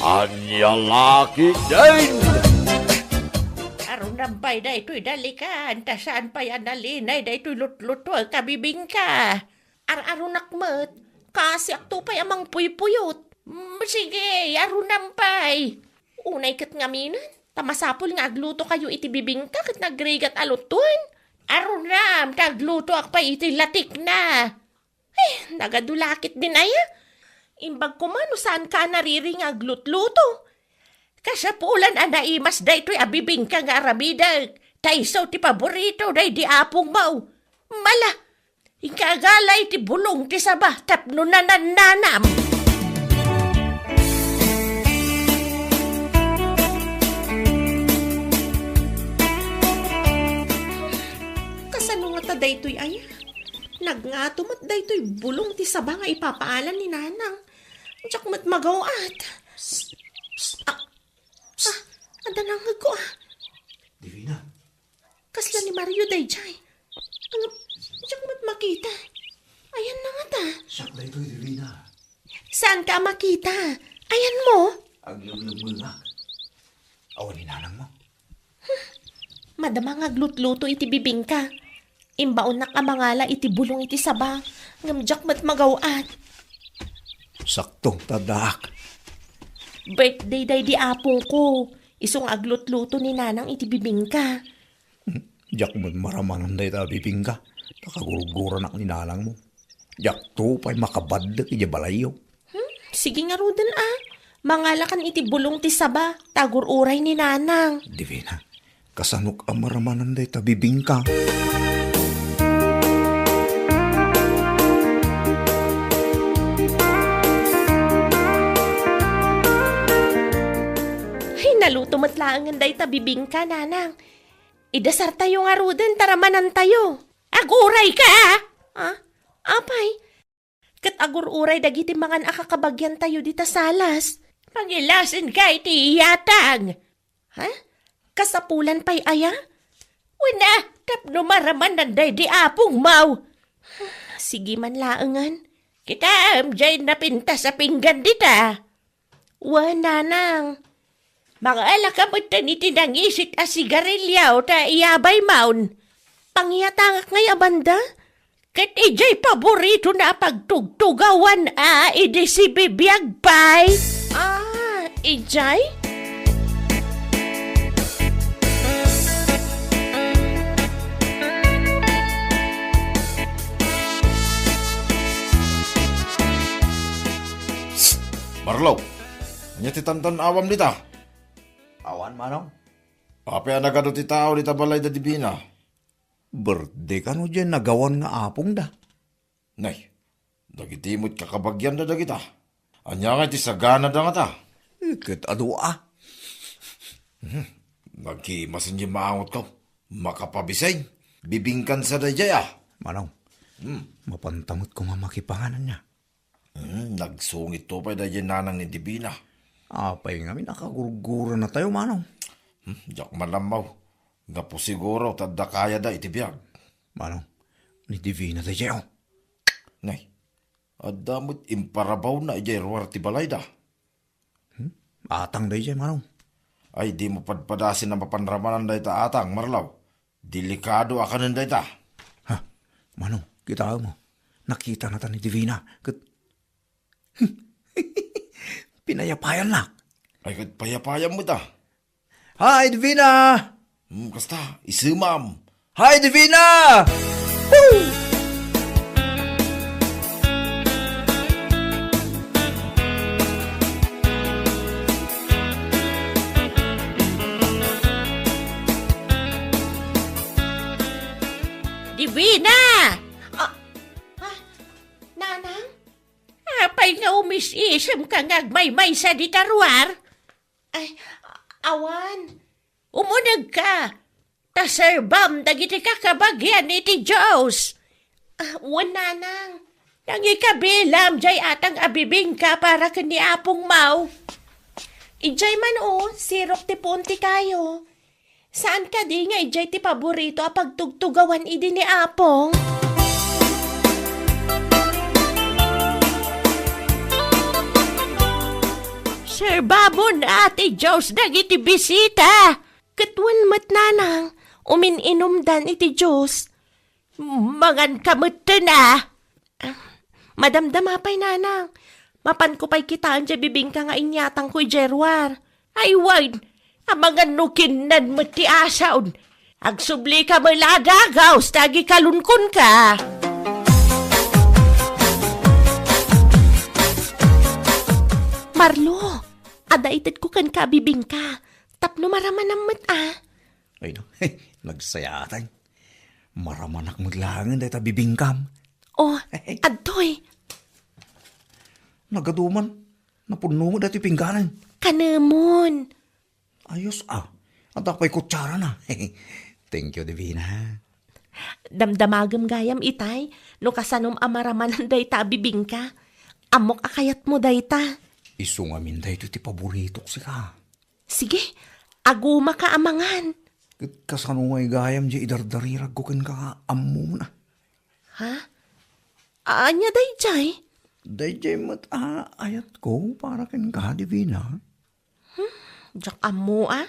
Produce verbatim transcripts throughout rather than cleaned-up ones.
Ania la ketdin? Arunam pay daytoy dalikan, ta saan pay a nalinay daytoy lutluto a kabibingka. Ar-arunak met, kasiakto pay a mangpuypuyot. Mm, sige, arunam pay. Unay ket ngamin, ta masapul nga aglutokayo iti bibingka ket nagrigat a lutoen. Arunam, ta aglutoak pay iti latikna. Eh, nagadu la ketdin aya. Imbag koma no saanka a nariri nga aglutluto. Kasapulan a naimas daytoy a bibingka nga aramidek, ta isu ti paborito daydi apongmo. Mala, inka agala iti bulong ti saba tapno nanannanam. Kasano ngata daytoy aya? Nagngato met daytoy bulong ti saba nga ipapaalan ni Nanang. Diak met magaw-at. Psst, psst, Ah, psst. Ah, adda nangngegko, ah. Divina. Kasla ni Mario daydiay. Ano, diak met makita. Ayanna ngata. Siak daytoy, Divina. Saanka a makita? Ayanmo? Aglemlemmengak. Awan ni Nanangmo? Madama nga aglutluto iti bibingka. Imbaonnak a mangala iti bulong iti saba, ngem diak met magaw-at. Sakto, ta addaak. Birthday daydi apongko. Isu nga aglutluto ni Nanang iti bibingka. Diak met maramanan dayta a bibingka, ta kagurguranak ni Nanangmo. Diakto pay makabaddek idiay balayyo. Hmm? Sige ngaruden a. Mangalakan iti bulong ti saba, ta agur-uray ni Nanang. Divina, kasanok a maramanan dayta bibingka? Ay, naluto met laengen dayta bibingka, Nanang. Idasartayo ngaruden ta ramanantayo. Agurayka! Ah, apay? Ket agur-uray dagiti mangan a kakabagyantayo dita salas. Pangilasinka iti iyatang. Ha? Kasapulan pay aya? Wen a, tapno maramanan daydi apongmo. Sige man laengen. Kitaem, diay napintas a pinggan dita. Wen, Nanang. Mangalaka metten iti nangisit a sigarilio ta iyabaymon. Pangiyatangak ngay a banda? Ket idiay paboritona a pagtugtugawan a idi sibibiag pay. Ah, idiay? Psst! Marlo! Ania ti tantan-awam dita? Awan, Manong. Apay a nagadu ti tao dita balay da Divina? Birthday kano diay nagawan nga apongda? Nay, dagiti met kakabagianda dagita. Ania ngay ti saganada ngata? Eh, ket adu a. Hmm, nagkimasen diay maangotko. Makapabisay. Bibingkan sa daydiay a. Manong, hmm, mapanta met koma makipangan ania? Hmm, nagsungitto pay daydiay nanang ni Divina. Apay ngamin a kagurguranatayo, Manong? Hmm, diak man ammo. Gapu siguro ta adda kayada iti biag. Manong, ni Divina daydiay, oh. Nay, adda met imparabawna idiay ruar ti balayda. Hmm? Atang daydiay, Manong. Ay, dimo padpadasen a mapan ramanan dayta atang, Marlaw. Delikado a kanen dayta. Ha? Manong, kitaem. Nakitanata ni Divina. Ket, pinayapayannak. Ay, ket payapayam met a. Hi, Divina! Hmm, kasta, isemam. Hi, Divina! Woo! Divina! Ah, ah, Nanang? Apay nga umis-isemka nga agmaymaysa dita ruar? Ay, awan. Umunegka, ta serbam dagiti kakabagian iti Dios. Ah, wen, Nanang. Nangikabilam diay atang a bibingka para ken ni Apong Mau. Idiay man, o, sirok ti puon ti kayo. Saan kadi nga idiay ti paborito a pagtugtugawan idi ni Apong? Serbamon a ti Dios dagiti bisita. Ket wen met, nanang, umin-inumdan iti juice. Manganka metten a. Madamdama pay, nanang. Mapanko pay kitaen diay bibingka nga inyatangko idiay ruar. Ay wen, amangan no kinnan met ti asaon. Agsublika met la a dagaw ta agikalunkonka. Marlo, adda itedko kenka a bibingka tapno maramanam met a. Ay, no. Nagsayaatay. Maramanak met laengen dayta bibingkam. Oh, adtoy. Nagaduman. Napunno met daytoy pingganen. Kanemon. Ayos a. Adda pay kutsarana. Thank you, Divina. Damdamagem gayam itay no kasanom a maramanan dayta a bibingka. Ammok a kayatmo dayta. Isu ngamin daytoy ti paboritok sika. Sige, agumaka a mangan. Ket kasano ngay gayam diay idardariragko kenka nga ammom a? Ha? Ania daydiay? Daydiay met a ayatko para kenka, Divina. Hmm, diak ammo a.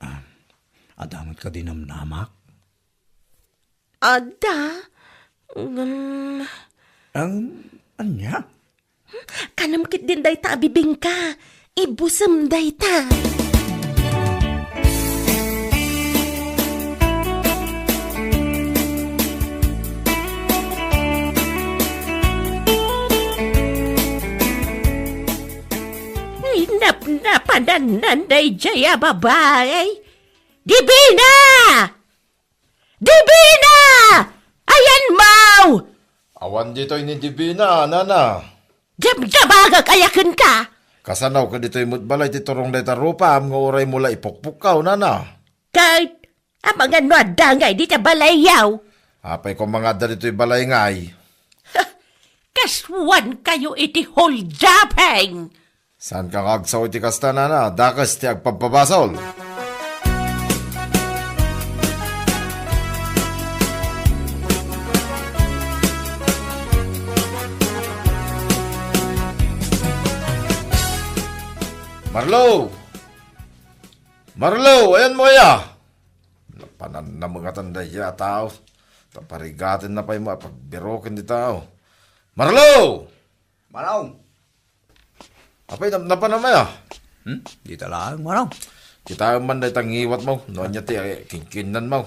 Ah, adda met kadi namnamak? Adda? Ngem Ang ania? Kanem ketdin dayta a bibingka. Ibusem dayta. Ay, napnapanannan daydiay a babai. Divina! Divina! Ayanmo! Awan ditoy ni Divina, nana. Damdamagak aya kenka? Kasano ket ditoy met balay ti turong dayta rupam nga uraymo la ipukpukkaw, nana? Ket, amangan no adda ngay dita balayyo? Apay koma nga adda ditoy balay ngay? Kasuankayo iti holdaping! Saanka nga agsao iti kasta, nana? Dakes ti agpabpabasol. Marlo! Marlo, ayanmo aya? Napanannamengatan daydiay a tao. Ta parigatenna pay met a pagbiroken ti tao. Marlo! Manong! Apay, nap-, napanam aya? Hmm? Dita laeng, Manong. Kitaem man dayta ngiwatmo, no ania ti, eh, kinkinnanmo.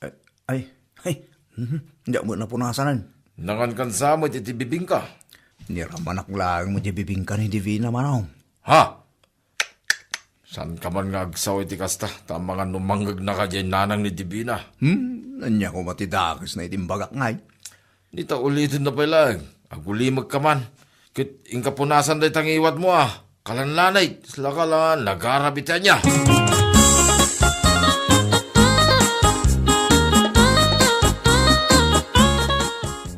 Eh, ay, ay, mhm, diak met napunasanen. Nangankan sa met iti bibingka? Niramanak laeng met diay bibingka ni Divina, Manong. Ha? Saanka man nga agsao iti kasta, ta amangan no mangngegnaka diay nanang ni Divina. Hmm, ania koma ti dakesna iti imbagak ngay? Dita ulitenna pay laeng, agulimekka man. Ket inka punasan dayta ngiwatmo a kalanlanay, kasla kalan, nagarab iti ania.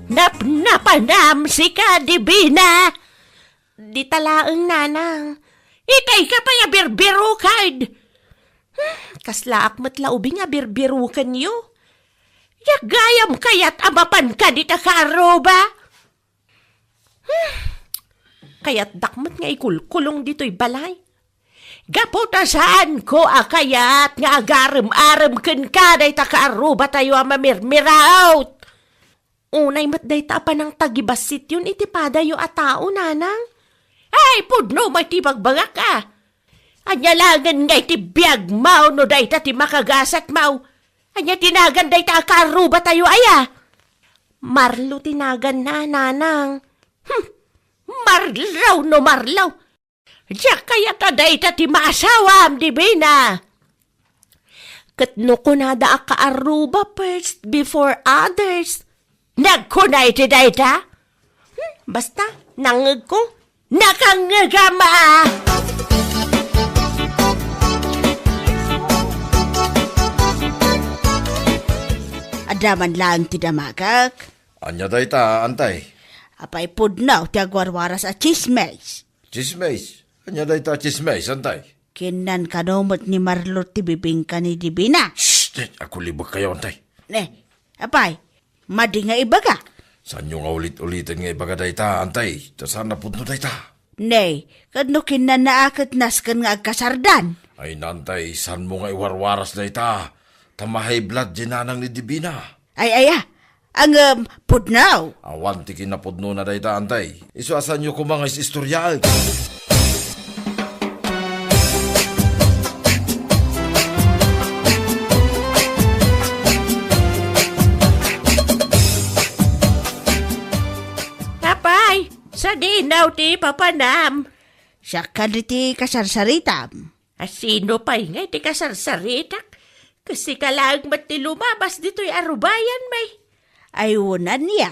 Napnapanam sika, Divina! Dita laeng, nanang. Itayka pay a birbiroken. Hmm, kaslaak met la ubing a birbirokenyo. Diak gayam kayat a mapanka dita kaarruba. Hmm, kayatdak met nga ikulkulong ditoy balay. Gapu ta saanko a kayat nga agarem-arem kenka dayta kaarrubatayo a mamirmiraot. Unay met dayta a panangtagibassityon iti padayo a tao, nanang. Ay, pudno met ti ibagbagak a. Ania laengen ngay ti biagmo no dayta ti makagasatmo? Ania ti nagan dayta a kaarrubatayo aya? Marlo ti naganna, nanang. Hmm, Marlo no Marlo. Diak kayat a dayta ti maasawam, Divina. Ket no kunada a kaarruba first before others, nagkuna iti dayta? Hmm, basta, nangngegko, nakangngegam a. Adda man laeng ti damagek. Ania dayta, antay? Apay pudno ti agwarwaras a tsismis. Tsismis? Ania dayta a tsismis, antay? Kinnan kano met ni Marlo ti bibingka ni Divina. Shh! Agkulibekkayo, antay. Ne, apay, madi nga ibaga? Saanyo nga ulit-uliten nga ibaga dayta, antay? Ta saan a pudno dayta. Ne, ket no kinnanna a ket nasken nga agkasardan? Ay, Nantay, saanmo nga iwarwaras dayta? Ta ma-high blood diay nanang ni Divina. Ay, aya, ang, em, pudno. Awan ti kinapudnona dayta, Antay. Isu a saanyo koma nga is-istoryaen. Apay, sadino ti papanam? Siak kadi ti kasarsaritam. A, sino pay ngay ti kasarsaritak? Ket sika laeng met ti lumabas ditoy a rubayan, may. Ay, wen, ania?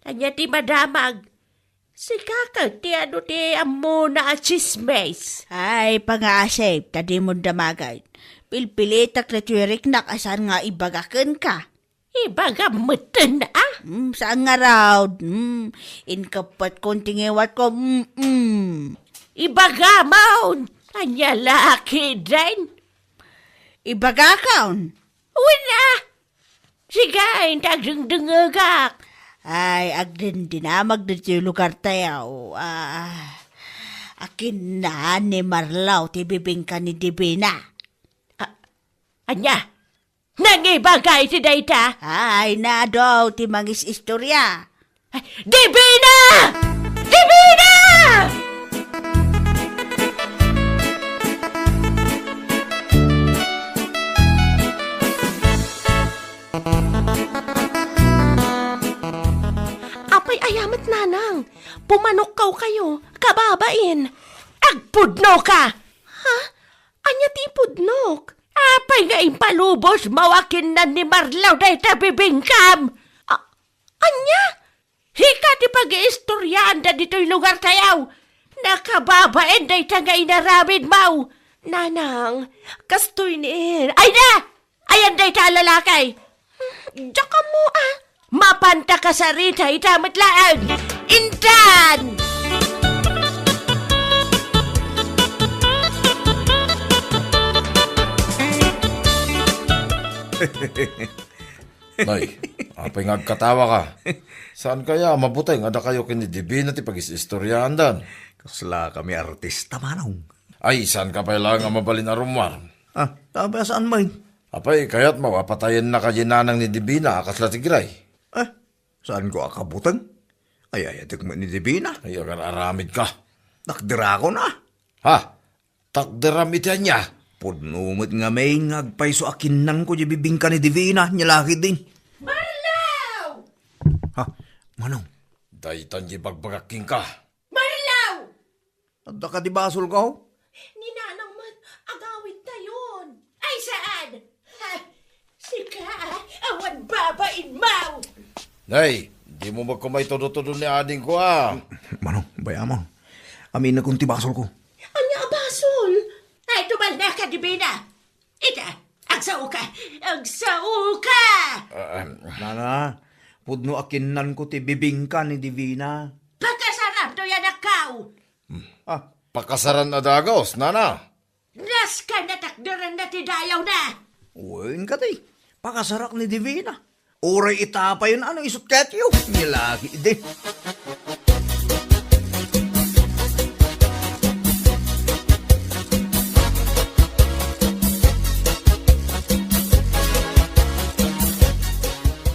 Ania ti madamag? Sika ket ti adu ti ammona a tsismis? Ay, pangaasip, ta dimon damagen. Pilpilitek daytoy riknak a saan nga ibaga kenka. Ibagam metten, a? Hmm, saan ngarud? Hmm, inkeppetkon ti ngiwatko. Mm-mm. Ibagam, ania la ketdin? Ibagakon. Wen, a. Sige, inta agdengdengngegak. Ay, agdindinamag ditoy lugartayo. A, a, kinnaan ni Marlaw ti bibingka ni Divina. A, ania? Nangibaga iti dayta? Ay, nado ti mangis-istorya. Divina! Divina! Apay, aya met, nanang? Pumanokkaw kayo, kababain. Agpudno ka! Ha? Ania ti ipudnok? Apay nga impalubos mo a kinnan ni Marlaw dayta bibingkam? A-, ania? Hika ti pagiistoryaanda ditoy lugartayo. Nakababain dayta nga inaramid mo. Nanang, kastoy ni... Ay na! Ayan dayta a lalaki. Diak ammo, a. Mapanta kasarita ita met laeng. Intan! Nay, apay nga agkatawa ka? Saan kaya a mabuteng a dakayo ken ni Divina ti pagis-istoryaandan? Kasla kami artista, manong. Ay, saan ka pay laeng a mabalin a rummuar? A, ta apay a saan met? Apay, kayatmo a patayenna kadi nanang ni Divina a kasla ti gray? A, saanko a kabuteng? Ay, ayatek met ni Divina. Ay, agar-aramid ka. Takderakon, a. Ha? Takderam iti ania? Pudno met ngamin nga agpayso a kinnanko diay bibingka ni Divina, nia la ketdin. Marlaw! Ha? Manong? Daytan diay bagbagak kenka. Marlaw! Adda kadi basolko? Ni nanang met, agawidtayon. Ay, saan? Ha? Sika, awan babainmo! Nay, dimo met koma itudo-tudo ni adingko, a. Manong, bay-amon. Aminekon ti basolko. Ania a basol? Ay, tumalna ka, Divina. Ita, agsao ka! Agsao ka! Ahem. Nana, pudno a kinnanko ti bibingka ni Divina. Pakasaram toy anakkaw! Hmm. A. Pakasaran a dagus, nana. Nasken a takderenna ti dayawna. Wen kadi, pakasarak ni Divina. Uray ita payen a no isut ketyo. Nia la ketdi.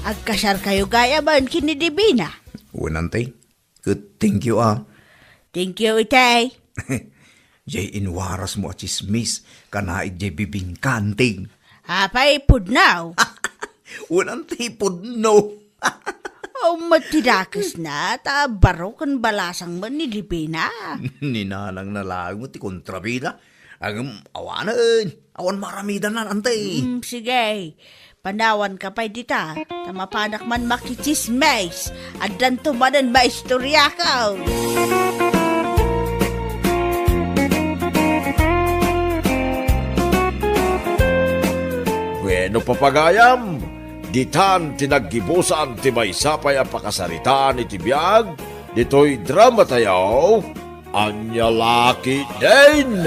Agkasarkayo gayam ken ni Divina? Wen, Antay. Ket thank you, a. Thank you, itay. Diay inwarasmo a tsismis, kanayon diay bibingka, Anting. Apay, pudno? Wen, Anting, pudno. Awan met ti dakesna, ta baro ken balasang met ni Divina. Ni nanangna laeng met ti kontrabida. Ngem awanen, awan maaramidanna, Anting. Mm, sige. Panawanka pay dita, ta mapanak man makitsismis. Addanto manen maistoriako. Bueno, papagayam, ditan ti naggibusan ti maysa pay a pakasaritaan iti biag ditoy dramatayo. Ania la ketdin?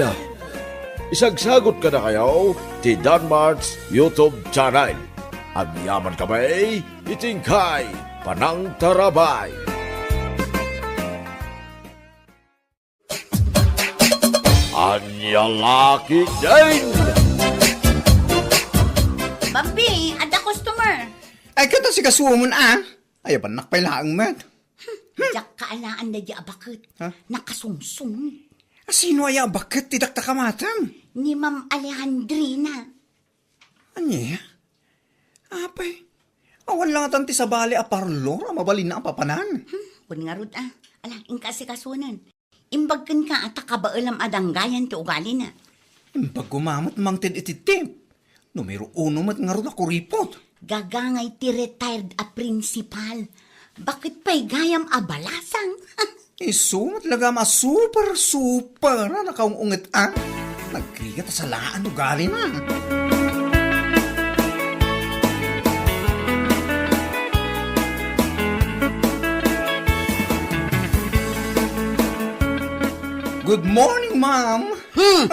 Isagsagot kadakayo ti Danmart's YouTube channel. Agyamankami iti inkay panangtarabay. Ania la ketdin? Bambi, adda customer. Ay, ket asikasuon, a? Ay, abannak pay laeng met. Diak kaalaan daydi a baket. Ha? Nakasungsong. A, sino aya a baket ti dakdakamatem? Ni Ma'am Alejandrina. Ania? Apay, awan la ngatan ti sabali a parlor a mabalinna a papanan. Hmm, wen ngarud a. Ala, inka asikasunen. Imbag kenka a ta kabaelam a danggayan ti ugalina. Imbag koma met mangted iti tip. Numero uno met ngarud a kuripot. Gagangay ti retired a principal. Baket pay gayam a balasang. Isu met lagam a super, super a nakaung-unget a. Nagrigat a salaan ugalina. Good morning, ma'am. Hmm.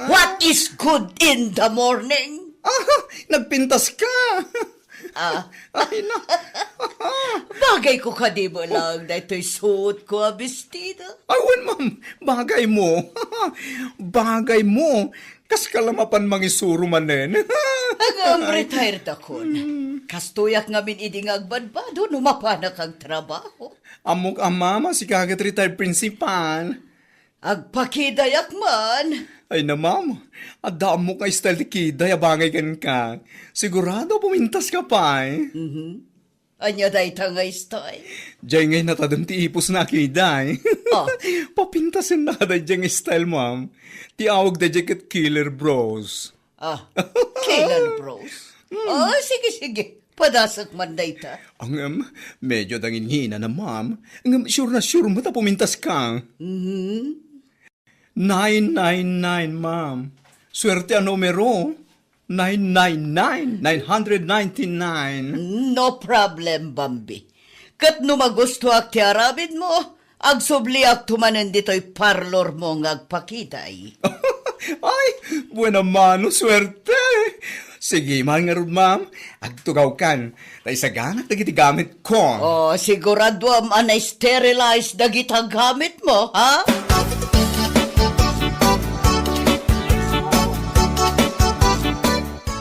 What is good in the morning? Ah, nagpintas ka. Ah. Ay, na. Bagay ko kadi met laeng daytoy suot ko a bestida. Ay, wen, ma'am. Bagay mo. Bagay mo. Kas ka la mapan mangisuro manen. Ngem retired akon. Hmm. Kastoyak ngamin idi nga agbadbado no mapanak agtrabaho. Ammok a, ma'am, a sika ket retired principal. Agpakidayak man. Ay na, ma'am. Adda ammok nga style ti kiday a bangay kenka. Sigurado a pumintas ka pay. Mhm. Ania dayta nga style? Jay nga inatadem ti ipusna a kiday. Ah. Papintasenna ka dayjay nga style, ma'am. Ti awag dayjay ket Killer Bros. Ah, Killer Bros. Hmm. Ah, sige, sige. Padasek man dayta. Ngem, medyo dangin hinana, ma'am. Ngem, sure na sure met a pumintas ka. Mhm. Nine nine nine, ma'am. Swerte a numero. Nine nine nine, nine hundred ninety-nine. No problem, Bambi. Ket no magustoak ti aramidmo, agsubliakto manen ditoy parlor mo nga agpakiday. Ay, buena mano, swerte! Sige man ngarud, ma'am. Agtugawkan. Ta isaganak dagiti gamitko. Oh, siguraduam a na-sterilize dagita gamitmo, ha?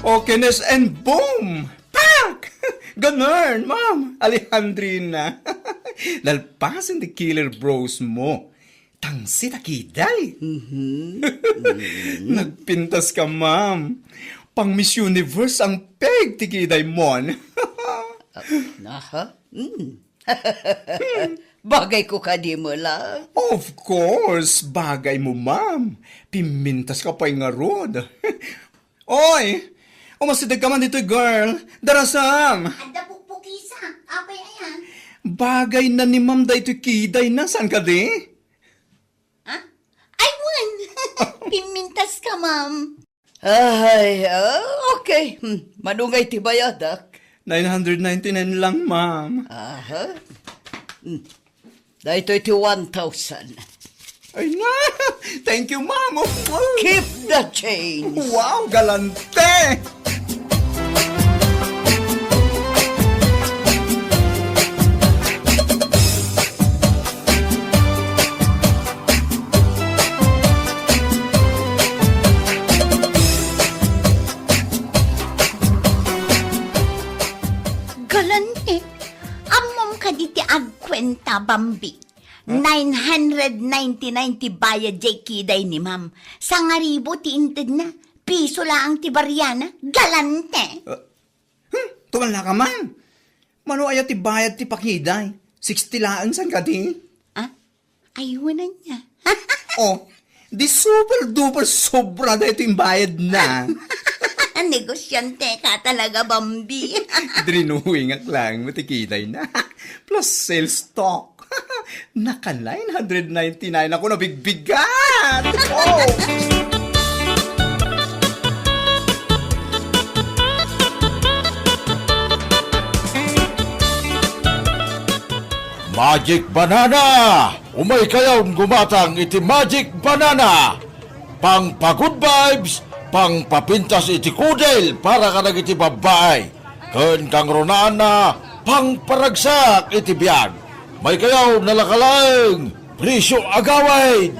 Okay, Nes, and boom! Pak! Ganun, Ma'am Alejandrina. Nalpasen ti Killer Bros mo. Tangsit a kiday. Mhm. Nagpintas ka, ma'am. Pang Miss Universe ang peg ti kiday mon. Ah, aha. Mm. Bagay ko kadi met la. Of course, bagay mo, ma'am. Pimintas ka pay ngarud. Oy! Umasideg ka man ditoy, girl. Darasam! Adda pukpukisa. Apay aya? Bagay na ni ma'am daytoy kiday na. Saan ka di? Ha? Ay, wen! Pimintas ka, ma'am. Ay, ah, okay. Hmm, manungay ti bayadak? Nine hundred ninety-nine lang, ma'am. Aha. Hmm. Daytoy ti one thousand. Ay na! Thank you, ma'am! Keep the change! Wow, galante! Galante! Ammom kadi ti agkuenta, Bambi? Huh? Nine hundred ninety-nine ti bayad jay kiday ni ma'am. Sangaribu ti intedna. Piso laeng ti bariana. Galante! Ah, hmm, tumalna ka man. Mano aya ti bayad ti pakiday? Sixty laeng, saan kadi? Ah? Ay, wen aya. Oh, di super duper sobra daytoy imbayad na. Negosyante ka talaga, Bambi. Drinowingak lang, matikiday na. Plus sales talk. Naka nine hundred ninety-nine ako nabigbigat! Oh! Magic Banana! Umaykayon gumatang iti Magic Banana! Pangpa-good vibes, pangpapintas iti kudel para kadagiti babbai. Ken kangrunaanna, pangparagsak iti biag. Maykayaw nalakalaeng, presyo agawid!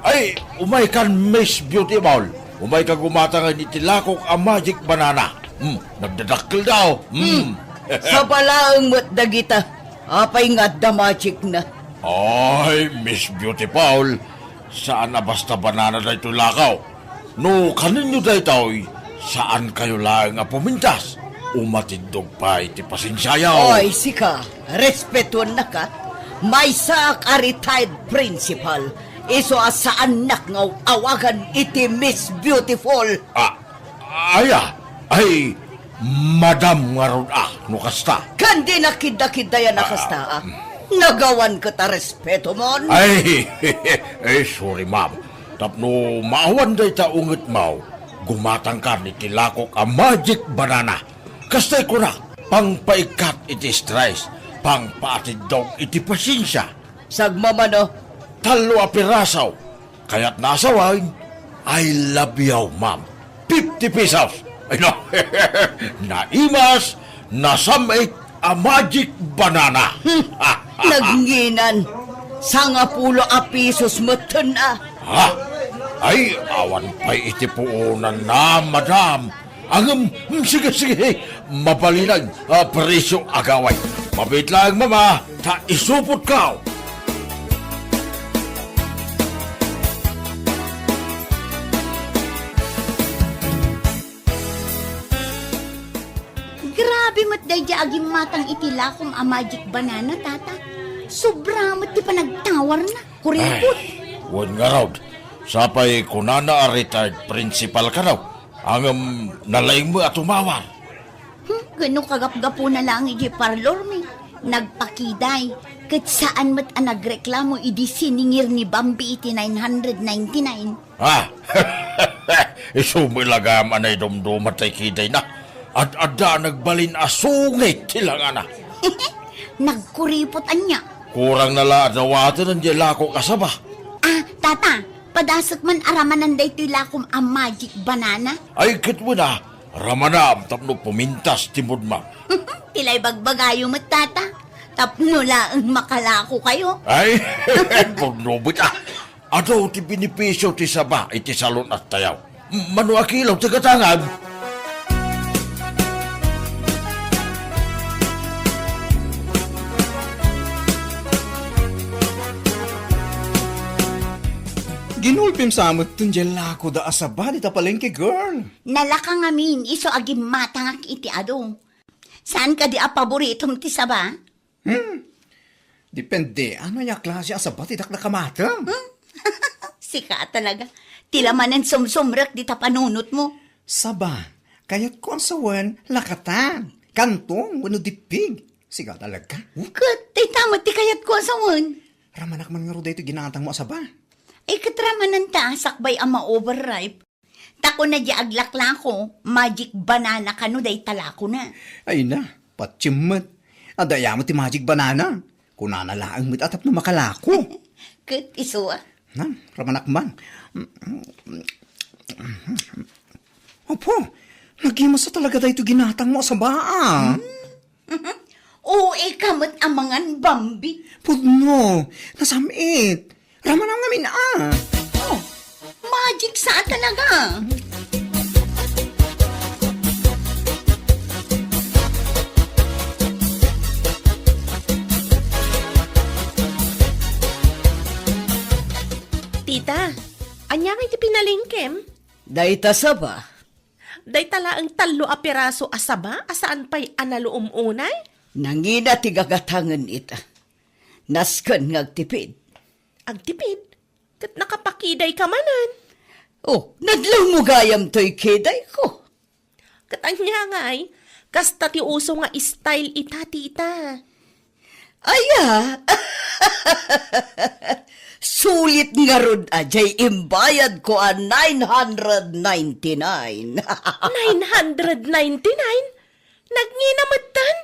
Ay, umaykan, Miss Beautiful. Umayka gumatangan iti lakok a magic banana. Hmm, nagdadakkel daw. Hmm. Saba laeng met dagita. Apay nga adda magic na? Ay, Miss Beautiful, saan a basta banana daytoy lakaw. No kanenyo daytoy, saankayo laeng a pumintas. Umatiddog pay ti pasensiayo. Oy, sika, respetuennaka. Maysaak a retired principal. Isu a saannak nga awagan iti Miss Beautiful. Ah, aya, ay, madam ngarud a, no kasta. Ken di nakidakiddayan a kasta, ah. Nagawan ket a respeto mon. Ay, ay, sorry, ma'am. Tapno maawan dayta ungetmaw, gumatangkan iti lakok a magic banana. Kastay kuna, pangpaikkat iti stress, pangpaatiddog iti pasensia. Sagmamano. Tallo a piraso. Kayatna a sawen, I love you, ma'am. Fifty pesos. Ay, no. Naimas, nasam-it a magic banana. Hmm. Nagnginan. Sangapulo a pesos metten, ah. Ha? Ay, awan pay iti puonanna, madam. Ngem, mm, sige, sige, mabalinen a presio, agaway. Mabiit laeng, mama, ta isupotko. Grabe met daydiay a gimmatang iti lakom a magic banana, tata. Sobra met ti panagtawarna. Kuripot. Ay, wen ngarud. Sapay kunana a retired principal kano. Ngem nalaing met a tumawar. Hmm, ket no kagapgapuna laeng idiay parlormi, nagpakiday, ket saan met a nagreklamo idi siningir ni Bambi iti nine hundred ninety-nine. Ha? Isu met la gayam a naidumduma tay kidayna. Ad-adda a nagbalin a sungit ti langana. Nagkuripot ania? Kurangna la a dawaten diay lakok a saba. Ah, tata, padasek man a ramanan daytoy lakom a magic banana? Ay, ket wen a, ramanam tapno pumintas ti moodmo. Ti la ibagbagayo met, tata, tapno laeng makalakokayo. Ay, pudno met a. Adu ti benepisio ti saba iti salun-attayo. Mano a kilo ti gatangam? Ginulpim sa met diay lakoda a saba dita palengke, girl. Nalaka ngamin, isu a gimmatangak iti adu. Saan kadi a paboritom ti saba? Hmm. Depende, ania a klase a saba ti dakdakamatem? Hmm? Sika talaga. Ti la manen sumsumrek dita panunotmo. Saba, kayatko a sawen, lakatan, kantong, wenno dippig. Sika talaga. Ket, dayta met ti kayatko a sawen. Ramanak man ngarud daytoy ginatangmo a saba. Ay, ket ramananta, sakbay a ma-overripe. Ta kuna diay aglaklako, magic banana kano dayta lakona. Ay na, patiem met. Adda aya met ti magic banana. Kunana laeng met a tapno makalako. Ket isu a. Nan, ramanak man. Apo, nagimasa talaga daytoy ginatangmo a saba, a. Hmm? O, ika met a mangan, Bambi. Pudno, nasam-it. Ramanam ngamin, a. Oh, magic sa talaga. Tita, ania ngay ti pinalengkem? Dayta saba. Dayta laeng tallo a piraso a saba a saan pay a naluom unay? Nangina ti gagatangen ita. Nasken nga agtipid. Agtipid? Ket nakapakidayka manen. Oh, nadlawmo gayam toy kidayko. Ket ania ngay, kasta ti uso nga style ita, tita. Aya! Sulit ngarud a diay imbayadko a nine hundred ninety-nine. Nine hundred ninety-nine? Nagngina metten?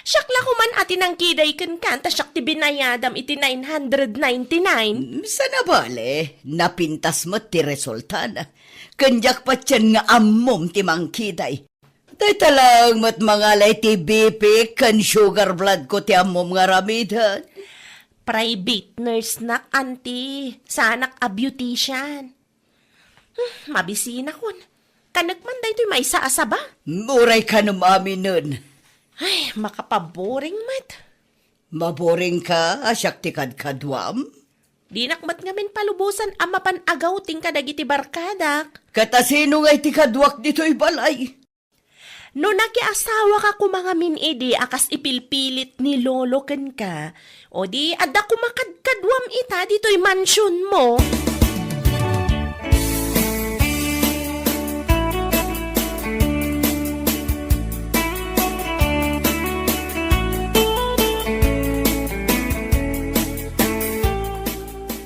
Siak la koman a ti nangkiday kenka, ta siak ti binayadam iti nine hundred ninety-nine. Mm, saan a bale, napintas met ti resultana. Ken diak patien nga ammom ti mangkiday. Dayta laeng met mangala iti B P ken sugar blood ko ti ammom nga aramiden. Private nurse nak, anti. Saanak a beautician. Hmm, mabisinakon. Kanek man daytoy maysa a saba. Uray kanem aminen. Ay, makapaboring met. Maboring ka, a siak ti kadkaduam? Dinak met ngamin palubosan a mapan agawting kadagiti barkadak. Ket asino ngay ti kaduak ditoy balay? No nakiasawaka koma ngamin idi a kas ipilpilit ni Lolo kenka, o di adda koma kadkaduam ita ditoy mansionmo.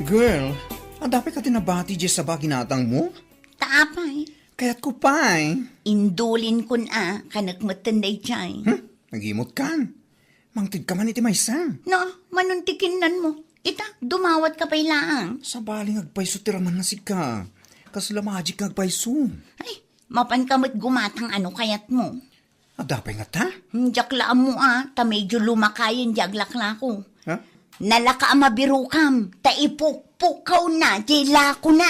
Girl, adda pay ka ti nabati diay saba a ginatangmo? Ta apay? Kayatko pay. Indulinkon a, kanek metten daydiay. Hmm? Nagimutkan? Mangtedka man iti maysa. No, manon ti kinnanmo? Ita, dumawatka pay laeng. Sabali nga agpayso ti ramanna sika. Kasla magic nga agpayso. Ay, mapanka met gumatang a no kayatmo. Adda pay ngata? Hmm, diak la ammo a, ta medyo lumakayen diay aglaklako. Ha? Nalaka a mabirokam, ta ipukpukkawna diay lakona.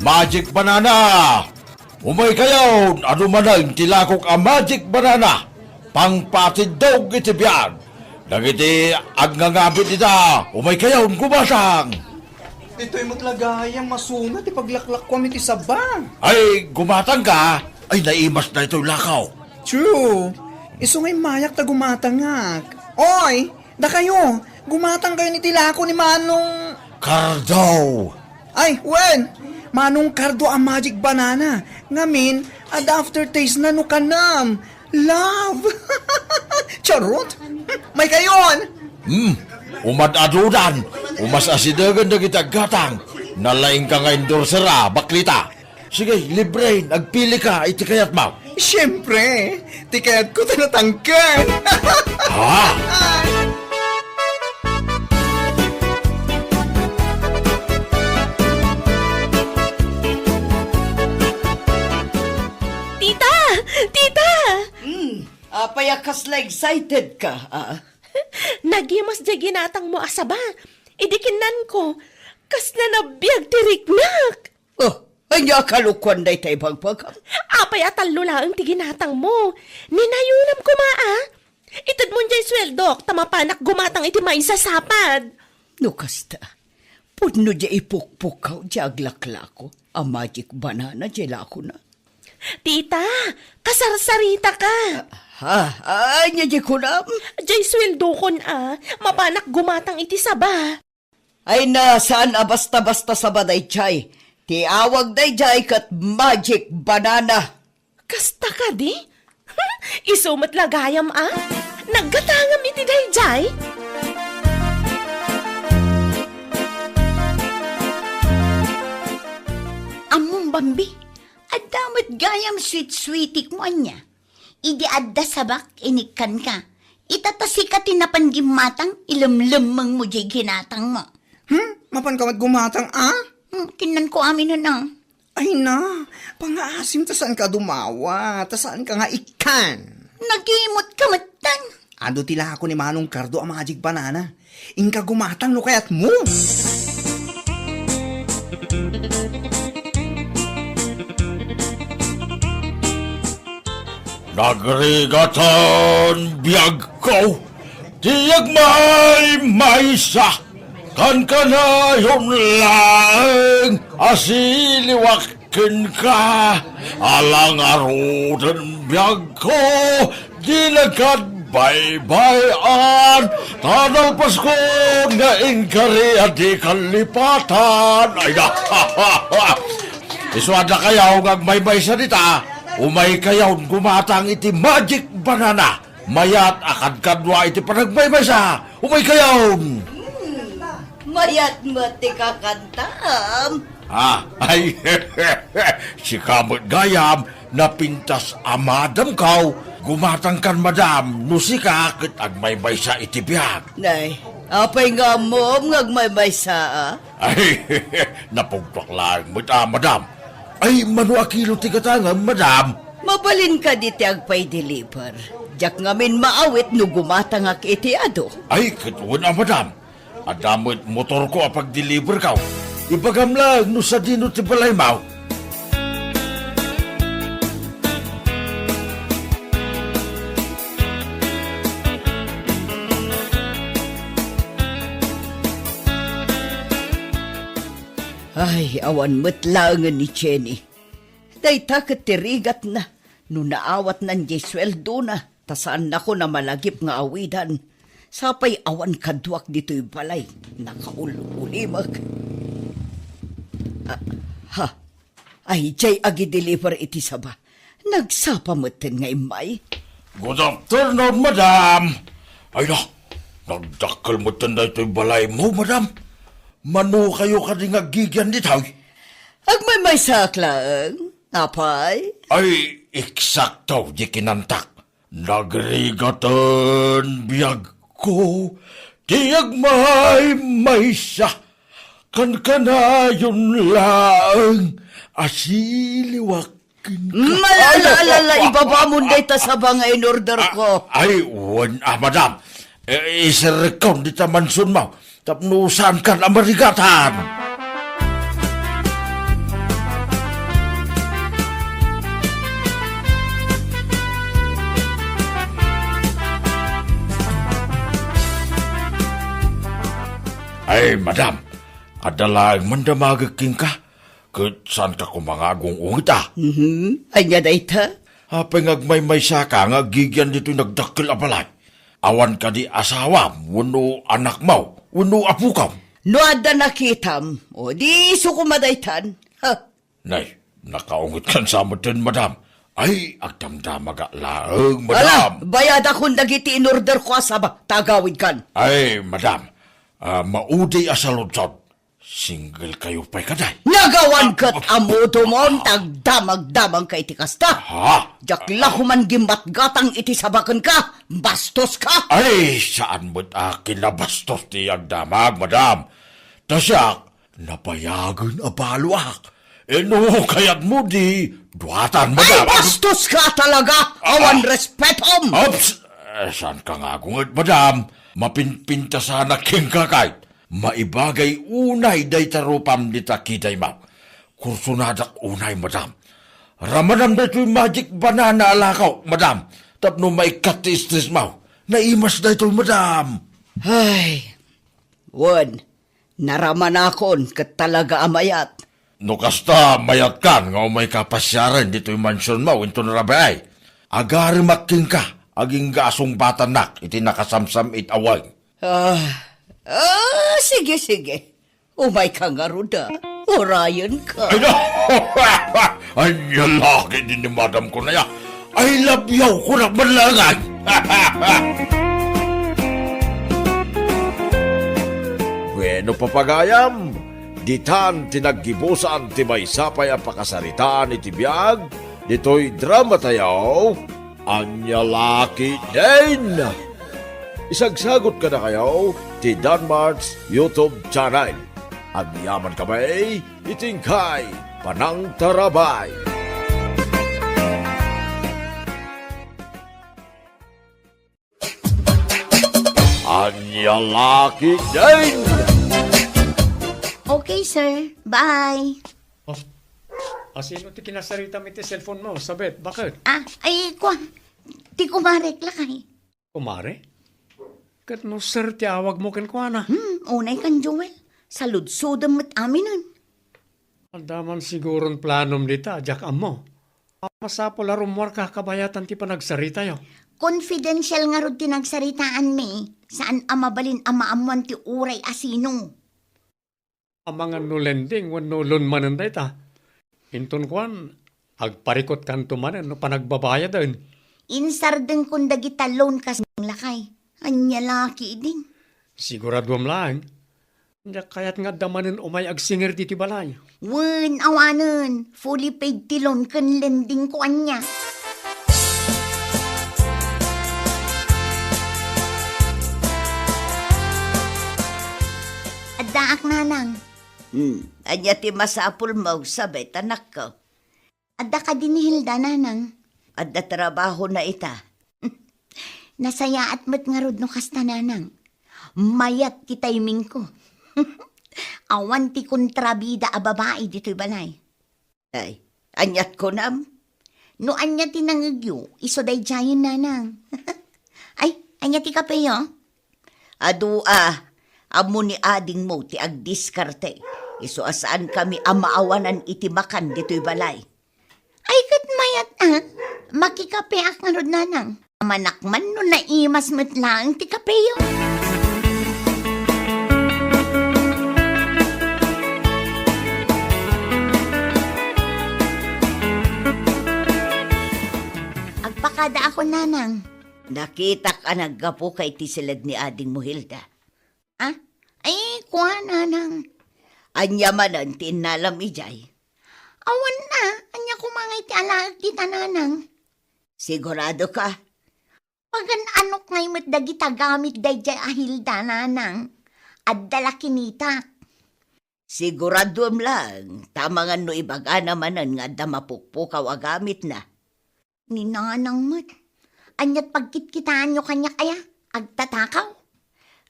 Magic banana! Umaykayon, adu manen ti lakok a magic banana, pangpatiddog iti biag. Dagiti agngangamin ita, umaykayon, gumatang. Ditoy met la gayam, masungit ti paglaklakkuam iti saba. Ay, gumatangka? Ay, naimas daytoy lakaw. True. Isu nga immayak ta gumatangak. Oy, dakayo, gumatangkayon iti lako ni Manong Cardo. Ay, wen! Manong Cardo a magic banana. Ngamin, adda aftertaste na no kanam. Love! Charot! Maykayon! Hmm, umad-adudan. Umas-asidegen dagiti aggatang. Nalaingka nga endorser a, baklita. Sige, libre, agpili ka iti kayatmo. Siempre, ti kayatko ta natangken. Ha? Tita! Tita! Hmm, apay a kasla excited ka, ah? Nagimas diay ginatangmo a saba. Idi kinnanko, kasla nabiag ti riknak. Oh, ania a kalokuan dayta ibagbagam? Apay a tallo laeng ti ginatangmo? Ninayonam koma a. Itedmon diay sueldok ta mapanak gumatang iti maysa a sapad. No kasta, pudno diay ipukpukkaw diay aglaklako a magic banana diay lakona. Tita, kasarsarita ka. Ah, ha? Ania diay kunam? Diay sueldokon a, mapanak gumatang iti saba. Ay na, saan a basta-basta saba daydiay. Ti awag daydiay ket magic banana. Kasta kadi? Isu met la gayam a? Naggatangam iti daydiay? Ammom, Bambi, adda met gayam sweet-sweetikmo ania? Idi adda sabak, inikkanka. Ita ta sika ti napan gimmatang, ilemlemmengmo diay ginatangmo. Hmm? Mapanka met gumatang a? Hmm, kinnanko aminen a. Ay na, pangaasim ta saanka a dumawa, ta saanka nga ikkan. Nagimutka metten. Adu ti lako ni Manong Cardo a magic banana. Inka gumatang no kayatmo. Nagrigatan biagko, ti agmaymaysa, kankanayon laeng a siliwak kenka, ala ngaruden biagko, di nagkadbaybay-an, ta nalpaskon nga inkari a di kallipatan. Ay na, isu a dakayo nga agmaymaysa dita, umaykayon gumatang iti magic banana. Mayat a kadkadua iti panagmaymaysa. Umaykayon! Hmm, mayat met ti kakantam. Ah, ay, sika met gayam, napintas a madamkaw. Gumatangkan, madam, no sika ket agmaymaysa iti biag. Nay, Apay nga ammom nga agmaymaysa, a? Ay, napugtuak laeng met a, madam. Ay, mano a kilo ti gatangem, madam? Mabalin kadi ti agpaideliver. Diak ngamin maawit no gumatangak iti adu. Ay, ket wen a, madam. Adda met motorko a pagdeliverko. Ibagam laeng no sadino ti balaymo. Ay, awan met laengen ni Jenny. Dayta ket ti rigatna no naawatnan diay sueldona, ta saannakon a malagip nga awidan. Sapay awan kaduak ditoy balay, nakaul-ulimek. Ah, ha? Ay, diay agideliver iti saba. Nagsapa metten nga immay. Good afternoon, madam. Ay na, nagdakkel metten daytoy balaymo, madam. Mano kayo kadi nga aggigian ditoy? Agmaymaysaak laeng. Apay? Ay, eksakto di kinantak. Nagrigaten biagko ti agmaymaysa. Kankanayon laeng a siliwak kenka. Malala, Ay, ala, ah, ibabamon ah, dayta ah, saba nga in-order ah, ko. Ay, wen, ah, madam. Eh, iserrekkon dita mansionmo. Tapno saankan a marigatan. Ay, madam, adda laeng mandamagek kenka, ket saanka koma nga agung-ungit a. Mhm. Ania dayta? Apay nga agmaymaysaka nga aggigian ditoy nagdakkel a balay? Awan kadi asawam wenno anakmo wenno apokam? No adda nakitam, o di isu koma daytan. Ha? Nay, nakaungitkan sa metten, madam. Ay, agdamdamagak laeng, Ala, madam. Bayadakon dagiti in-order ko a saba, ta agawidkan. Ay, madam, ah, maudi a saludsod. Single kayo pay kadi? Nagawan ket ammodomon, ta agdamagdamagka iti kasta. Ha? Diak la koman gimmatgatang iti saba kenka, bastoska. Ay, saan met a kinabastos ti agdamag, madam. Ta siak, nabayagen a baloak. Eh, no kayatmo, di duatan, madam. Ay, bastoska talaga! Awan respetom! Ops! Eh, saanka nga agunget, madam? Mapinpintasanak kenka, kayat. Maibagay unay dayta rupam dita kidaymo. Kursonadak unay, madam. Ramanam daytoy magic banana a lakaw, madam. Tapno maikkat ti stressmo. Naimas daytoy, madam. Ay, wen, naramanakon ket talaga a mayat. No kasta, mayatkan nga umayka pasiaren ditoy mansionmo inton rabii. Agaremak kenka, agingga a sungbatannak iti nakasamsam-it a weng. Ah, ah, sige, sige. Umayka ngarud a. Urayenka. Ay, na! Ania la ketdin ni madam kunaya. I love you, kunak man laeng. Bueno, papagayam, ditan ti naggibusan ti maysa pay a pakasaritaan iti biag ditoy dramatayo. Ania la ketdin? Isagsagot kadakayo ti Danmart's YouTube channel. Agyaman kami iti inkay panangtarabay. Ania la ketdin? Okay, sir. Bye. Oh, asino ti kinasaritam iti cellphone mo, Sabet? Bakit? Ah, ay, kuan. Ti kumarek lakay. Kumare? Ket no sir ti awag mo kenkuana? Hmm, unay kan Joel. Saludsodem met aminen. Adda man siguron planom dita, diak ammo. Masapul a rummuarka kabayatan ti panagsaritayo. Confidential ngarud ti nagsaritaanmi. Saan a mabalin a maammuan ti uray a sino. Amangan no lending wenno loan manen dayta. Inton kuan, agparikutkanto manen no panagbabayaden. Insardengkon dagita loan kas lakay. Ania la ketdin? Siguraduam laeng. Diak kayat nga adda manen umay agsingir ditoy balay. Wen, awanen. Fully paid ti loan ken lending ko ania. Taak, nanang. Hmm, ania ti masapulmo, Sabet, anakko? Adda kadi ni Hilda, nanang? Adda trabahona ita. Nasayaat met ngarud no kasta, nanang. Mayat ti timingko. Awan ti kontrabida a babai ditoy balay. Ay, aniat kunam? No ania ti nangegyo, isu daydiayen, nanang. Ay, ania ti kapeyo? Adu a, ammo ni adingmo ti agdiskarte. Isu a saankami a maawanan iti makan ditoy balay. Ay, ket mayat a. Makikapeak ngarud, nanang. Amanak man no naimas met laeng ti kapeyo. Agpakadaakon, nanang. Nakitak a naggapuka iti siled ni adingmo, Hilda. Ah? Ay, kua, nanang. Ania manen ti innalam idiay? Awan a, ania koma ngay ti alaek dita, nanang? Sigurado ka? Pagan-anok ngay met dagita gamit daydiay a Hilda, nanang. Adda la kinitak. Siguraduem laeng, ta amangan no ibagana manen nga adda mapukpukaw a gamitna. Ni nanang met. Aniat pagkitkitaanyo kaniak aya? Agtatakaw?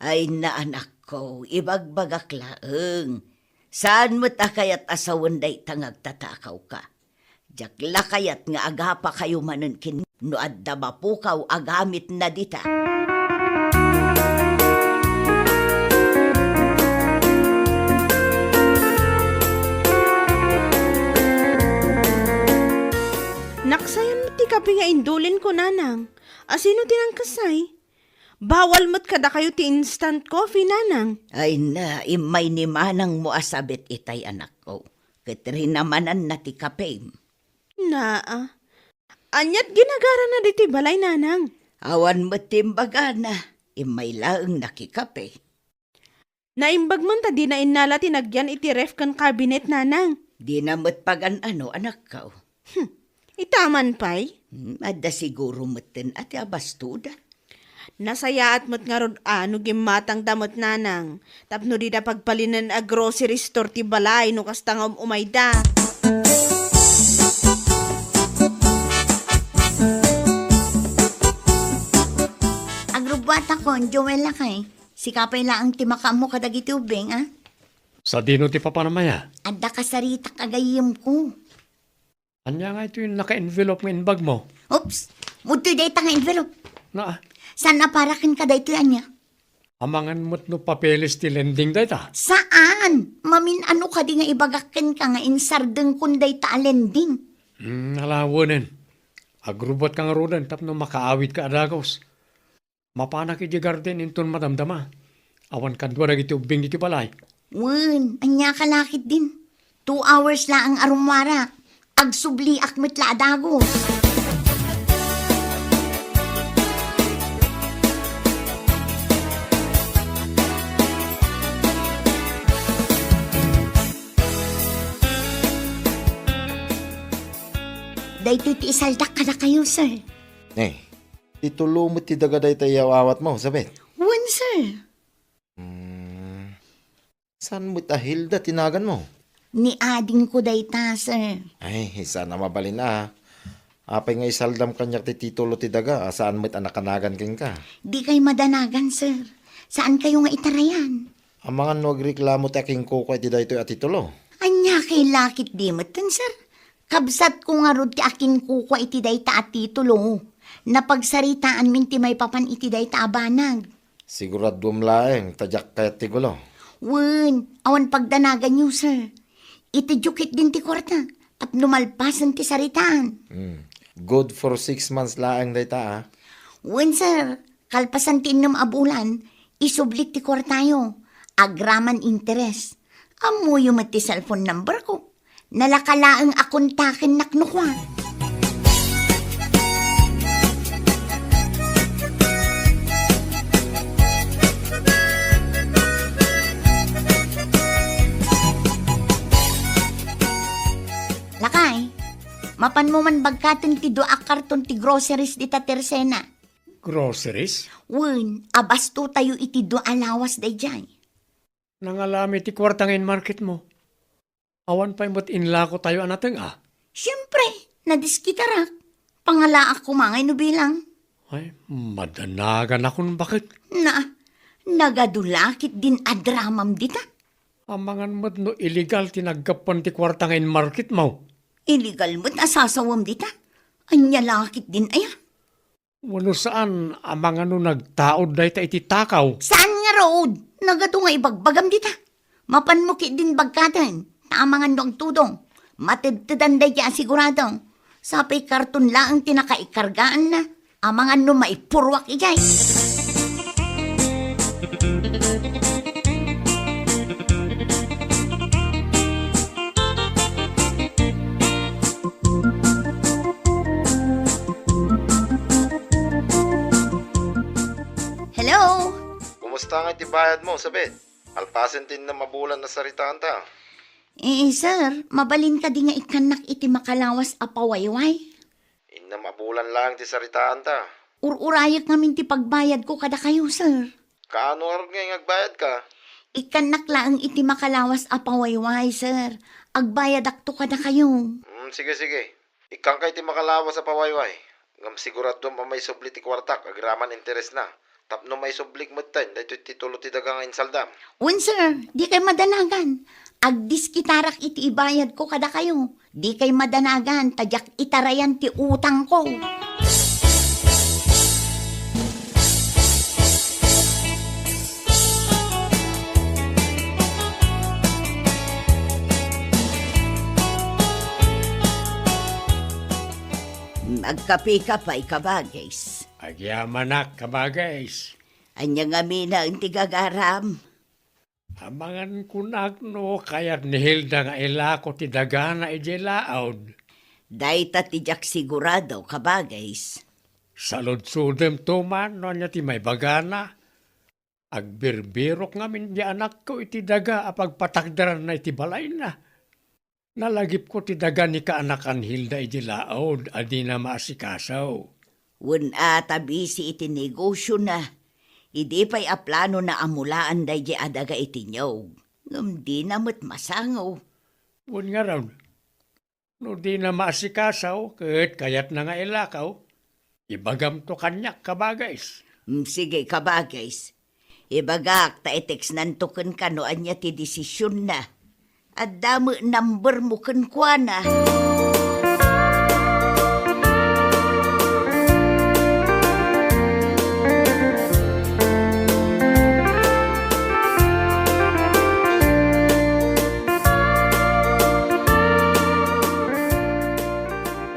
Ay, na, anakko, ibagbagak laeng. Saan met a kayat a sawen dayta nga agtatakawka. Diak la kayat nga agapakayo manen ken no adda mapukaw a gamitna dita. Naksayan met ti kape nga indulinko, nanang. Asino ti nangkasay? Bawal met kadakayo ti instant coffee, nanang. Ay na, immay ni manangmo a sabit itay, anakko. Ket rinamananna ti kapem. Naa. Aniat ginagarana ditoy balay, nanang? Awan met ti imbagana. Immay laeng nakikape. Naimbag man ta dina innala ti nagyan iti ref ken cabinet, nanang. Dina met pagan-ano, anakko. Hmm. Itaman pay? Hmm, adda siguro metten a ti abastoda. Nasayaat met ngarud a no gimmatangda met, nanang, tapno dida pagpalinen a grocery store ti balay no kasta nga um-umayda. Agrubbuatakon, Joel, lakay. Sika pay laeng ti makaammo kadagiti ubbing, a? Sadino ti papanam aya? Adda kasaritak a gayyemko. Ania ngay toy naka-envelope nga imbagmo? Oops! Udtoy dayta nga envelope. Naa. Saan a para kenka daytoy ania? Amangan met no papeles ti lending dayta? Saan! Mamin-ano kadi nga ibagak kenka nga insardengkon dayta a lending? Hmm, ala wen. Agrubbuatka ngaruden tapno makaawidka a dagus. Mapanak idiay garden inton madamdama. Awan kadua dagiti ubbing iti balay. Wen, ania ka la ketdin? Two hours laeng a rummuarak. Agsubliak met la a dagus. Daytoy ti isaldak kadakayo, sir. Eh, Ti tulo met ti daga dayta a yaw-awatmo, Sabet? Wen, sir. Hmm. Saan met a Hilda ti naganmo? Ni adingko dayta, sir. Ay, saan a mabalin a. Apay nga isaldam kaniak ti titulo ti daga a saan met a nakanagan kenka? Dikay madanagan, sir. Saankayo nga itarayan. Amangan no agreklamo ti akinkukua iti daytoy a titulo. Ania kay lakit di metten, sir? Kabsatko ngarud ti akinkukua iti dayta a titulo. Napagsaritaanmin ti maipapan iti dayta a banag. Siguraduem laeng ta diak kayat ti gulo. Wen, awan pagdanaganyo, sir. Itedyo ketdin ti kuarta tapno malpasen ti saritaan. Hmm. Good for six months laeng dayta, a. Wen, sir. Kalpasan ti innem a bulan, isublik ti kuartayo. Agraman interes. Ammoyo met ti cellphone number ko. Nalaka laeng a kontakennak no kua. Lakay, mapanmo man bagkaten ti dua a karton ti groceries dita Tersena. Groceries? Wen, abastotayo iti dua a lawas daydiay. Nangalami ti kuarta nga inmarketmo. Awan pay met inlakotayo a nateng-a. Siempre, nadiskitarak. Pangalaak koma ngay no bilang. Ay, madanagan akon baket. Na, nagadu la ketdin a dramam dita. Amangan met no illegal ti naggapuan ti kuarta nga inmarketmo. Illegal met a sasawem dita. Ania la ketdin aya? Wenno saan, amangan no nagtaud dayta iti takaw? Saan ngarud? Nagadu nga ibagbagam dita. Mapanmo ketdin bagkaten, ta amangan no agtudong. Matedtedan daydiay a sigurado. Sapay karton laeng ti nakaikargaanna. Amangan no maipurruak idiay. Hello? Kumusta nga iti bayadmo, Sabet? Malpasen ti innem a bulan a saritaanta. Eh, sir, mabalin kadi nga ikkannak iti makalawas a pawayway? Innem a bulan laeng ti saritaanta. Ur-urayek ngamin ti pagbayadko kadakayo, sir. Kaano ngarud nga agbayadka? Ikkannak laeng iti makalawas a pawayway, sir. Agbayadakto kadakayo. Hmm, sige, sige. Ikkanka iti makalawas a pawayway. Ngem siguraduam a maisubli ti kuartak agraman interesna. Tapno maisublik metten daytoy titulo ti daga nga insaldam. Wen, sir, dikay madanagan. Agdiskitarak iti ibayadko kadakayo. Dikay madanagan ta diak itarayan ti utangko. Agkapeka pay, kabagis. Agyamanak, kabagis. Ania ngamin ti gagaram? Amangan kunak no kayat ni Hilda nga ilako ti dagana idiay laud. Dayta ti diak sigurado, kabagis. Saludsodemto man no ania ti maibagana. Agbirbirok ngamin di anakko iti daga a pagpatakderanna iti balayna. Nalagipko ti daga ni kaanakan Hilda idi laud a dina maasikaso. Wen a ta bisi iti negosiona, idi pay a planona a mulaan daydiay a daga iti niog, ngem dina met masango. Wen ngarud, no dina maasikaso ket kayatna nga ilakaw, ibagamto kaniak, kabagis. Mm, sige, kabagis. Ibagak ta itextnanto kenka no ania ti desisionna. Adda met numbermo kenkuana.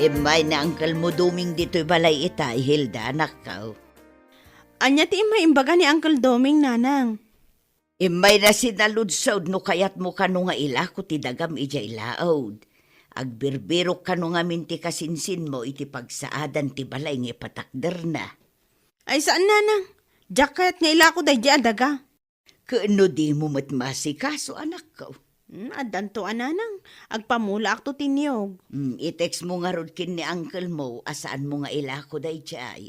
Immay ni Uncle mo Doming ditoy balay ita, Hilda, anakko. Ania ti immay imbaga ni Uncle Doming, nanang? Immayna sinaludsod no kayatmo kano nga ilako ti dagam idiay laud. Agbirbirok kano ngamin ti kasinsinmo iti pagsaadan ti balay nga ipatakderna. Ay, saan, nanang. Diak kayat nga ilako daydiay a daga. Ket no dimo met maasikaso, anakko? Hmm, addanto a, nanang. Agpamulaakto ti niog. Hmm, i-textmo ngarud ken ni uncle mo a saanmo nga ilako daydiay.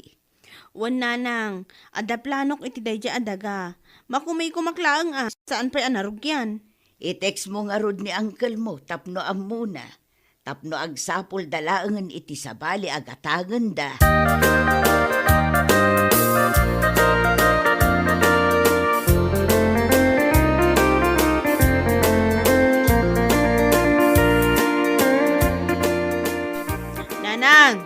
Wen, nanang, adda planok iti daydiay a daga. Makumikomak laeng a, saan pay a narugian. I-textmo ngarud ni uncle mo tapno ammona, tapno agsapulda laengen iti sabali a gatangenda. Nanang!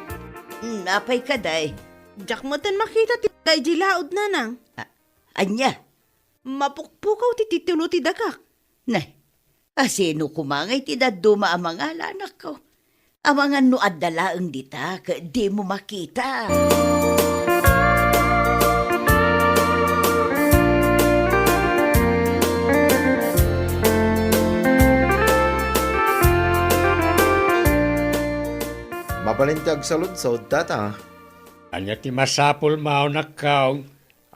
Hmm, apay kadi? Diak metten makita ti daga idiay laud, nanang. A-, ania? Mapukpukaw ti titulo ti dagak. Nay, asino koma ngay ti dadduma a mangala, anakko? Amangan no adda laeng dita ket dimo makita. Mabalin ti agsaludsod, tata. Ania ti masapulmo, anakko?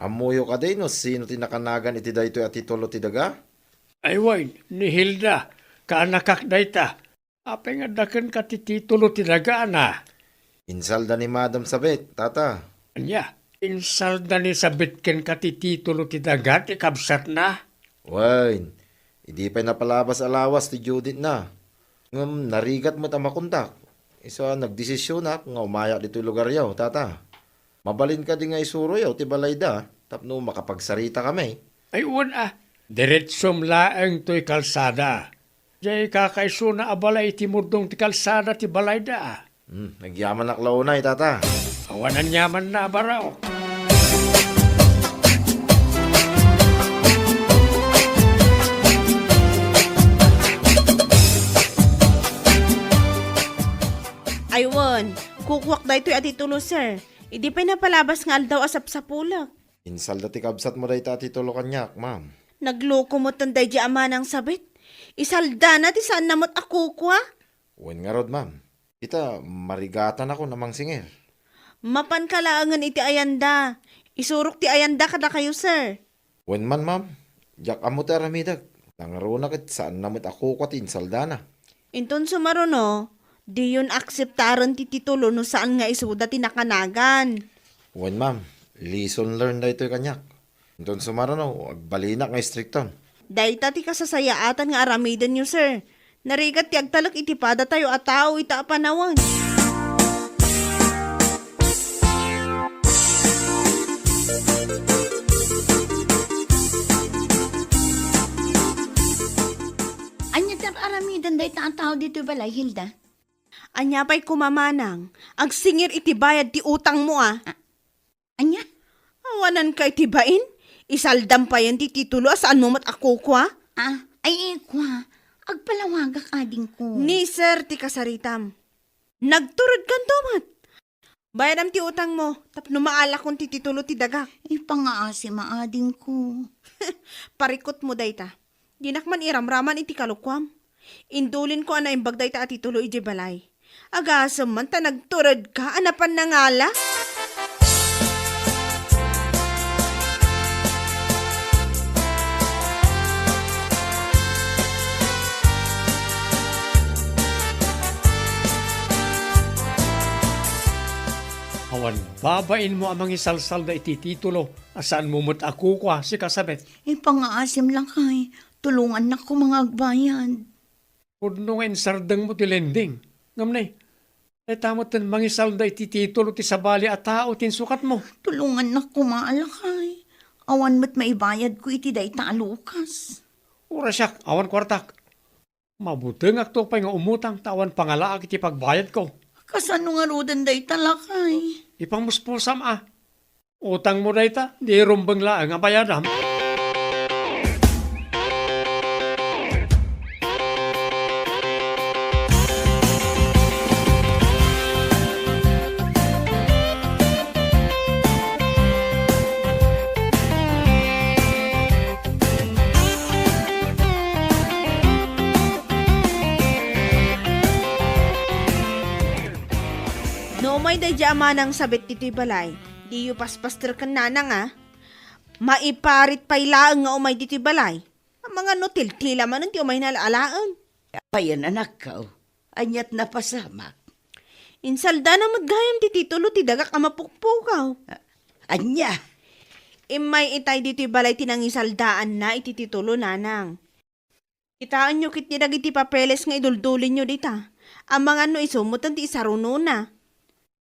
Ammoyo kadi no sino ti nakanagan iti daytoy a titulo ti daga? Ay wen, ni Hilda, kaanakak dayta. Apay nga adda kenka ti titulo ti dagana? Insalda ni Madam Sabet, tata. Ania? Insalda ni Sabet kenka ti titulo ti daga ti kabsatna? Wen, Idi pay napalabas a lawas ti due date na. Ngem narigat met a makontak. Isu a nagdesisionak nga umayak ditoy lugaryo, tata. Mabalin kadi nga isuroyo ti balayda tapno makapagsarita kami? Ay, wen a. Diretsom laeng toy kalsada. Diay kakaisuna a balay iti murdong ti kalsada ti balayda. Hmm, agyamanak la unay, tata. Awan aniamanna a baraok. Ay, wen, kukuak daytoy a titulo, sir. Idi pay napalabas nga aldaw a sapsapulek. Insalda ti kabsatmo dayta a titulo kaniak, ma'am. Nagloko metten daydi a manang sabit. Isaldana ti saanna met a kukua. Wen ngarud, ma'am. Ita, marigatanakon a mangsingir. Mapanka laengen iti ayanda. Isurok ti ayanda kadakayo, sir. Wen man, ma'am. Diak ammo ti aramidek. Nangruna ket saanna met a kukua ti insaldana. Inton sumaruno, diyon akseptaren ti titulo no saan nga isuda ti nakanagan. Wen, ma'am. Lesson learned daytoy kaniak. Inton sumaruno, agbalinak nga istrikton. Dayta ti kasasayaatan nga aramidenyo, sir. Narigat ti agtalek iti padatayo a tao ita a panawen. Ania ti ar-aramiden dayta a tao ditoy balay, Hilda? Ania pay koma manang, agsingir iti bayad ti utangmo a. A-, ania? Awananka iti bain? Isaldam payen ti titulo a saanmo met a kukua? Ah, ay, ikua. Agpalawagak, adingko. Ni sir ti kasaritam. Nagturedkanto met. Bayadam ti utangmo, tapno maalakon ti titulo ti dagak. Ipangaasim, adingko. Parikutmo dayta. Dinak man iramraman iti kalokuam. Indulinko a naimbag dayta a titulo idiay balay. Agasem man ta nagturedka a napan nangala. Awan babainmo a mangisalsalda iti titulo a saanmo met a kukua, sika Sabet. Ipangaasim, lakay, tulongannak koma nga agbayad. Pudno nga insardengmo ti lending. Ngem ne, dayta metten mangisalda iti titulo ti sabali a tao ti insukatmo. Tulongannak koma, lakay. Awan met maibayadko iti dayta a lukas. Uray siak, awan kuartak. Mabutengakto pay nga umutang ta awan pangalaak iti pagbayadko. Kasano ngaruden dayta, lakay? Ipangmuspusam a. Utangmo dayta, di rumbeng laeng a bayadam. No umay daydi a manang Sabet ditoy balay, diyo paspaster ken nanang a. Maiparit pay laeng nga umay ditoy balay. Amangan no tiltila manen ti umayna alaen. Apayen, anakko? Aniat napasamak? Insaldana met gayam ti titulo ti dagak a mapukpukaw. A-, ania? Immay itay ditoy balay ti nangisaldaanna iti titulo, nanang. Kitaenyo ketdi dagiti papeles nga iduldulinyo dita. Amangan no isu metten ti isarunona.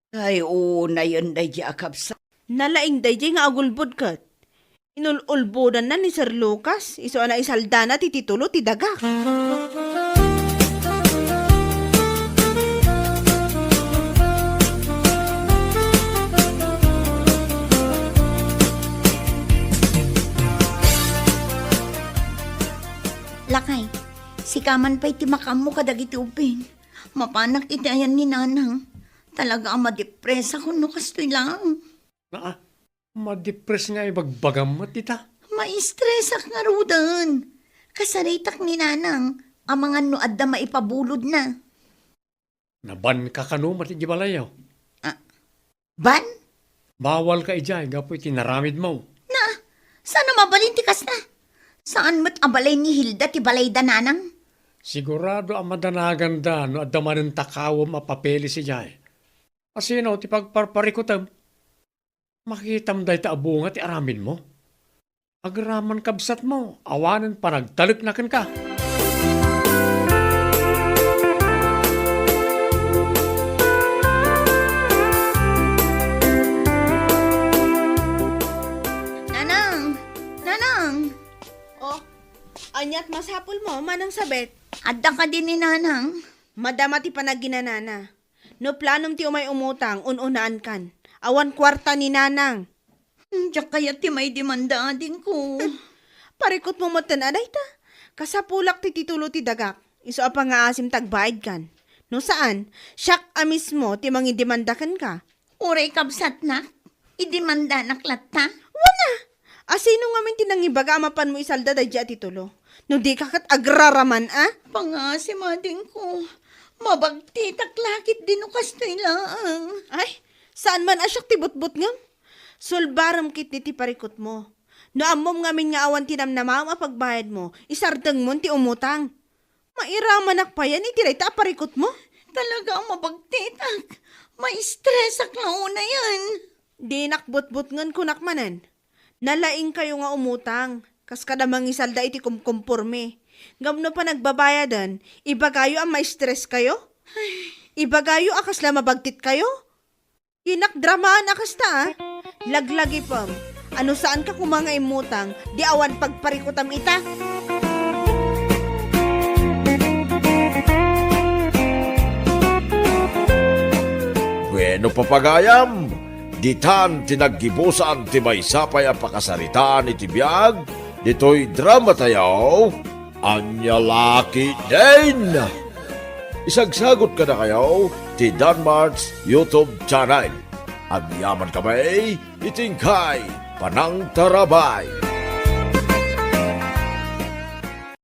Ay, unayen daydi a kabsat. Nalaing daydi nga agulbod ket. Inul-ulbodanna ni Sir Lucas, isu a naisaldana ti titulo ti dagak. Lakay, sika man pay ti makaammo kadagiti ubbing. Mapanak iti ayan ni Nanang. Talaga a madepresakon no kastoy laeng. Naa, madepres nga ibagbagam met ita. Maistresak ngaruden. Kasaritak ni Nanang, amangan no adda maipabulodna. Nabanka kano met iti balayyo? Ah, ban? Bawalka idiay gapu iti naramidmo. Na, saan a mabalin ti kasta? Saan met a balay ni Hilda ti balayda, Nanang? Sigurado a madanaganda no adda manen takawem a papeles idiay. Asino ti pagparparikutem? Makitam dayta a bunga ti aramidmo? Agraman kabsatmo, awanen panagtalekna kenka. Nanang! Nanang! Oh, aniat masapulmo, Manang Sabet? Adda kadi ni Nanang? Madama ti panaginanana. No planom ti umay umutang, un-unaankan. Awan kuarta ni Nanang. Hmm, diak kayat ti maidemanda, adingko. Parikutmo metten a dayta. Kasapulak ti titulo ti dagak. Isu a pangngaasim ti agbaadkan. No saan, siak a mismo ti mangidemanda kenka. Uray kabsatnak, idemandanak latta? Wen a! A sino ngamin ti nangibaga a mapanmo isalda daydiay a titulo? No dika ket agraraman a? Pangngaasim, adingko. Mabagtitak la ketdi no kastoy laeng. Ay, saan man a siak ti butbutngem? Sulbarem ketdi ti parikutmo. No ammom ngamin nga awan ti namnamaem a pagbayadmo, isardengmon ti umutang. Mairamanak payen iti dayta a parikutmo? Talaga a mabagtitak. Ma-stress-ak la unayen. Dinak butbutngen, kunak manen. Nalaingkayo nga umutang, kas kada mangisalda iti kumkumpormi. Ngem no panagbabayaden, ibagayo a ma-stress-kayo? Ibagayo a kasla mabagtitkayo? Dinak dramaan a kasta, a. Laglagipem. Ano saanka koma nga immutang, di awan pagparikutam ita? Bueno, papagayam, ditan ti naggibusan ti maysa pay a pakasaritaan iti biag ditoy dramatayo. Ania la ketdin? Isagsagot kadakayo ti Danmart's YouTube channel. Agyamankami iti inkay panangtarabay.